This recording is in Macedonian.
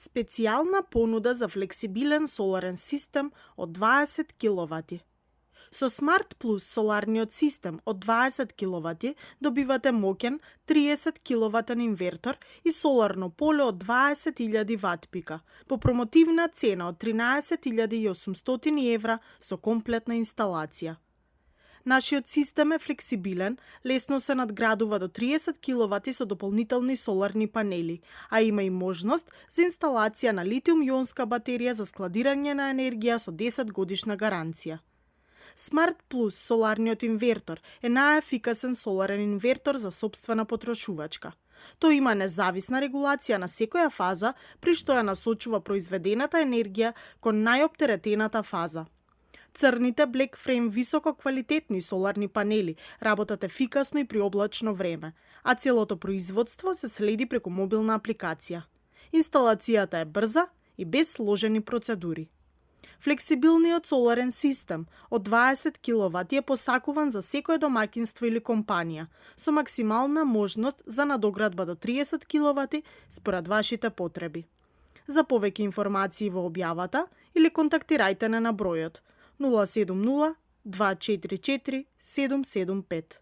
Специјална понуда за флексибилен соларен систем од 20 киловати. Со Smart Plus соларниот систем од 20 киловати добивате моќен 30 киловатен инвертор и соларно поле од 20.000 ватпика по промотивна цена од 13.800 евра со комплетна инсталација. Нашиот систем е флексибилен, лесно се надградува до 30 киловати со дополнителни соларни панели, а има и можност за инсталација на литиум-ионска батерија за складирање на енергија со 10 годишна гаранција. Smart Plus соларниот инвертор е најефикасен соларен инвертор за сопствена потрошувачка. Тој има независна регулација на секоја фаза, при што ја насочува произведената енергија кон најоптеретената фаза. Црните Black Frame висококвалитетни соларни панели работат ефикасно и при облачно време, а целото производство се следи преку мобилна апликација. Инсталацијата е брза и без сложени процедури. Флексибилниот соларен систем од 20 киловати е посакуван за секое домаќинство или компанија, со максимална можност за надоградба до 30 киловати според вашите потреби. За повеќе информации во објавата или контактирајте на бројот 070 244 775.